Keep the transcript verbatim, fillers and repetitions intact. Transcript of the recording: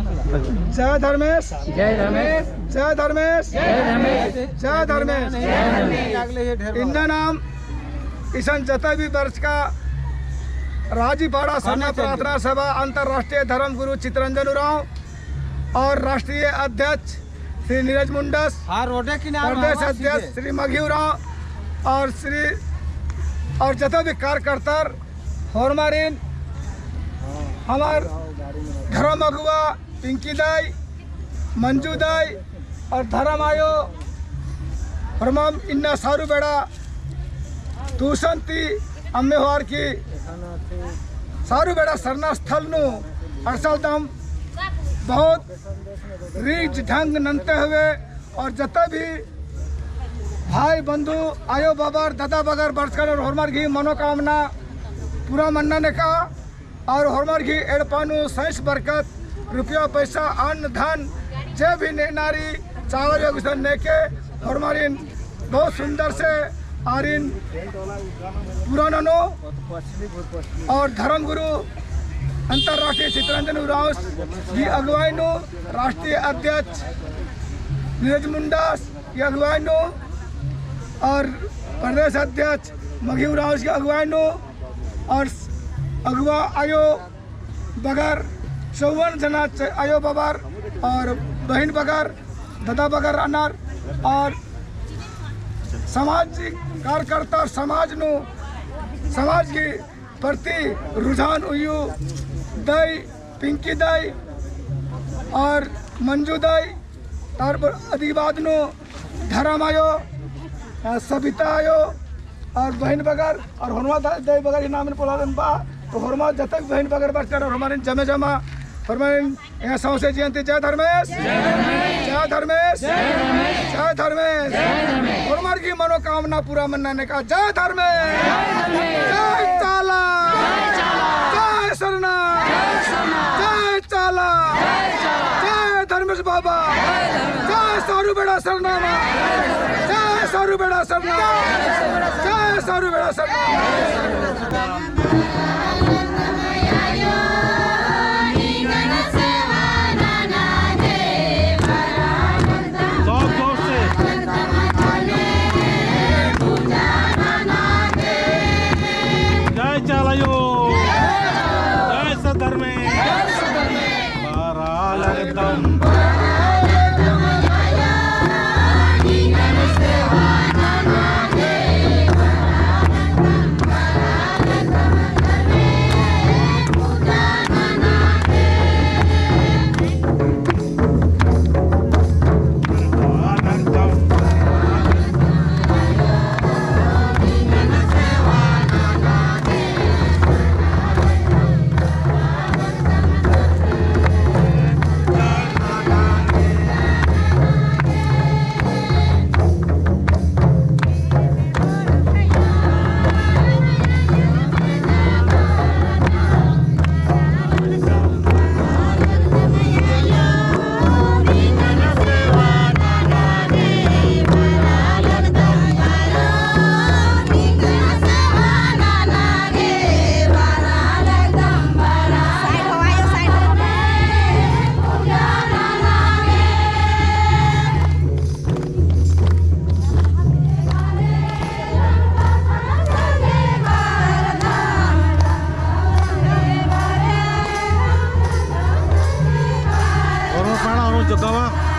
जय धर्मेस। जय धर्मेस। जय धर्मेस। जय धर्मेस। जय धर्मेस। इन्ना नाम इसन जता भी बरचका राजीपाड़ा सरना प्रार्थना सभा अंतर्राष्ट्रीय धर्म गुरु चितरंजन उराँव और राष्ट्रीय अध्यक्ष श्री नीरज मुंडस, हाँ, रोडे किनारे प्रदेश अध्यक्ष श्री मघी उराँव और श्री, और जता भी कार्यकर्ता होरमारिन, हमार धर्म अगुवा पिंकी दाई, मंजू दाई और धर्म आयो, होरमम इन्ना सारू बेड़ा तूसन ती अम्मे होअर की सारू बेड़ा सरना स्थल नू अड़सलदम बहुत रीझ ढंग नन्ते हुए और जता भी भाई बंधु आयो बाबर दादा बगर बरचकर और होरमर गही मनोकामना पूरा मन्ना नेका और होरमर गही एड़पा नू सैंस बरकत रुपया पैसा अन्न धन जे भी नेनारी चाला आयो गुसन नेके होरमारिन बहुत सुंदर से आरिन पूरा ननो और धर्म गुरु अंतर्राष्ट्रीय चितरंजन उराँवस गही अगुवाई नू राष्ट्रीय अध्यक्ष नीरज मुंडस गही अगुवाई नू और प्रदेश अध्यक्ष मघी उराँवस गही अगुवाई नू और अगुवा आयो बगर चौवन जना च-, आयो बाबर और बहिन बगर दादा बगर अनर और सामाजिक कार्यकर्ता और समाज नू समाज की प्रति रुझान उयू दाई, पिंकी दाई और मंजू दाई, तार पर अदी बाद नू धर्म आयो, अ, सबिता आयो और बहिन बगर और होरमा दा-, दाई बगर ही नाम पोलालन बा। तो होरमा जतक बहिन बगर बरचकर और होरमारिन जमे जमा होरमारिन एंगा सौंसे जिया ती जय धर्मेस। जय धर्मेस। जय धर्मेस। होरमर गही मनोकामना पूरा मन्ना नेका जय धर्मेस। जय चाला। जय सरना। जय चाला। जय धर्मेस बाबा। जय सारू बेड़ा सरना मा। जय सारू बेड़ा सरना। जय सारू बेड़ा सरना। सब जोर से। जय चाला आयो। जय सत धर्मेस। बरआ लगदम। और पाड़ा और जगावा।